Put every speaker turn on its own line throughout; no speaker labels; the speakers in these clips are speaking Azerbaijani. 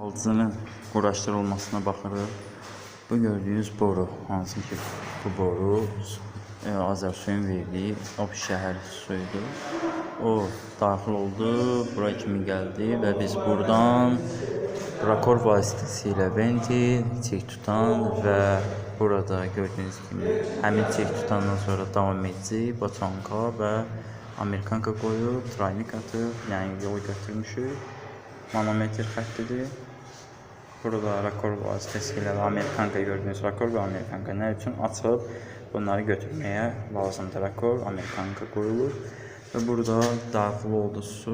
Alıcının quraşdırılmasına baxırıq. Bu gördüyünüz boru, hansı ki bu boru Azərsuyun verdiyi o şəhər suyudur. O daxil oldu, bura kimi gəldi və biz buradan rakor vasitəsilə ventil, çek tutan və burada gördüyünüz kimi həmin çek tutandan sonra davam edəcək boçanka və amerikanka qoyub, traynik atıb, yəni yol götürmüşük. Manometr xəttidir. Burada rakor vasitəsilə və amerikanka gördüyünüz rakor və amerikanka nə üçün açıb bunları götürməyə lazımdır. Rakor, amerikanka qoyulur və burada daxil oldu su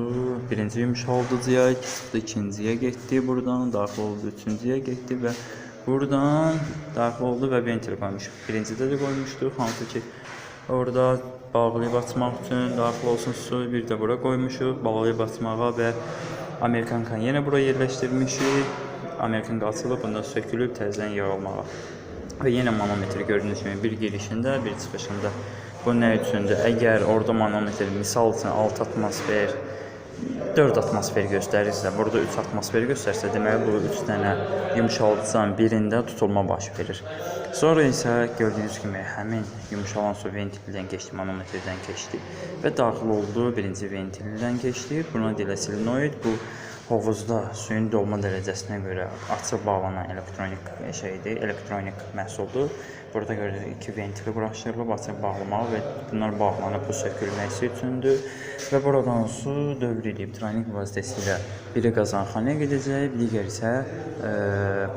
birinci yumşaldıcıya, çıxdı ikinciyə getdi, buradan daxil oldu üçüncüyə getdi və buradan daxil oldu və ventil qoymuşuq. Birincidə də qoymuşduq, hansı ki orada bağlayıb açmaq üçün daxil olsun su, bir də bura qoymuşuq bağlayıb açmağa və amerikankanı yenə bura yerləşdirmişik. Amerikanka açılıb, bundan sökülüb təzədən yığılmağa. Və yenə manometr gördüyünüz kimi bir girişində, bir çıxışında. Bu nə üçündür? Əgər orada manometr misal üçün 6 atmosfer, 4 atmosfer göstərirsə, burada 3 atmosfer göstərsə, deməli bu 3 dənə yumşaldıcının birində tutulma baş verir. Sonra isə gördüyünüz kimi həmin yumşalan su ventildən keçdi, manometrdən keçdi və daxil oldu birinci ventildən keçdi. Buna deyilir solenoid. Bu hovuzda suyun dolma dərəcəsinə görə açıb bağlanan elektronik şeydir, elektronik məhsuldur. Burada gördüyünüz iki ventil quraşdırılıb açıb bağlamağa və bunlar bağlanıb bu sökülməsi üçündür. Və buradan su dövr edib traynik vasitəsilə biri qazanxanaya gedəcək, digəri isə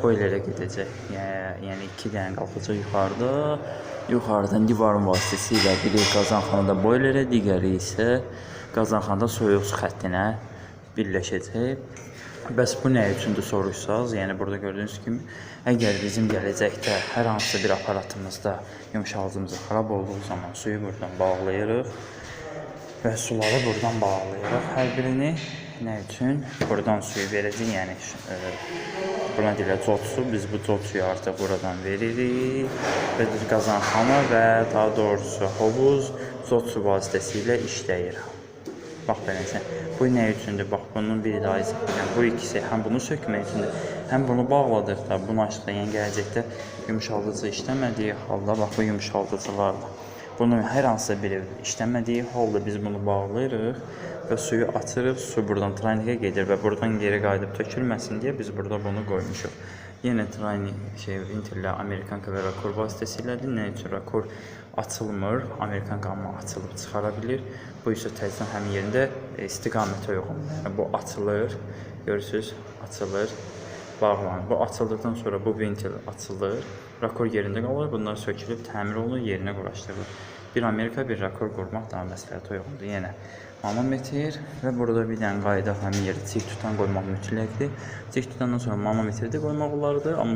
boilerə gedəcək. Yəni iki dənə qalxacaq yuxarıda. Yuxarıdan divarın vasitəsilə biri qazanxanada boilerə, digəri isə qazanxanada soyuq su xəttinə birləşəcək. Bəs bu nə üçündür soruşsaz, yəni burada gördüyünüz kimi, əgər bizim gələcəkdə hər hansı bir aparatımızda yumşalıcımız xarab olduğu zaman suyu buradan bağlayırıq və suları buradan bağlayırıq hər birini. Nə üçün? Buradan suyu verəcək, yəni buna deyirlər cod su. Biz bu cod suyu artıq buradan veririk və qazanxana və daha doğrusu hovuz cod su vasitəsilə işləyir. Bax beləsə. Bu nə üçündür? Bax bunun bir daha izah edirəm. Bu ikisi həm bunu sökmək üçündür, həm bunu bağladıqda, bunu açdıqda, yəni gələcəkdə yumşaldıcı işləmədiyi halda, bax bu yumşaldıcılarla. Bunun hər hansısa biri işləmədiyi halda biz bunu bağlayırıq və suyu açırıq, su buradan traynikə gedir və buradan geri qayıdıb tökülməsin deyə biz burada bunu qoymuşuq. Yenə traynik şey ventillə amerikanka və rakor vasitəsilədir. Nə üçün rakor açılmır, amerikanka amma açılıb çıxara bilir. Bu isə təzədən həmin yerində istiqamətə uyğun. Yəni bu açılır, görürsüz, açılır, bağlanır. Bu açıldıqdan sonra bu ventil açılır, rakor yerində qalır, bunlar sökülüb təmir olunur, yerinə quraşdırılır. Bir Amerika, bir rakor qurmaq daha məsləhətə uyğundur. Yenə manometr və burada bir dənə qayıdaq həmin yerə çik tutan qoymaq mütləqdir. Çik tutandan sonra manometri də qoymaq olardı, amma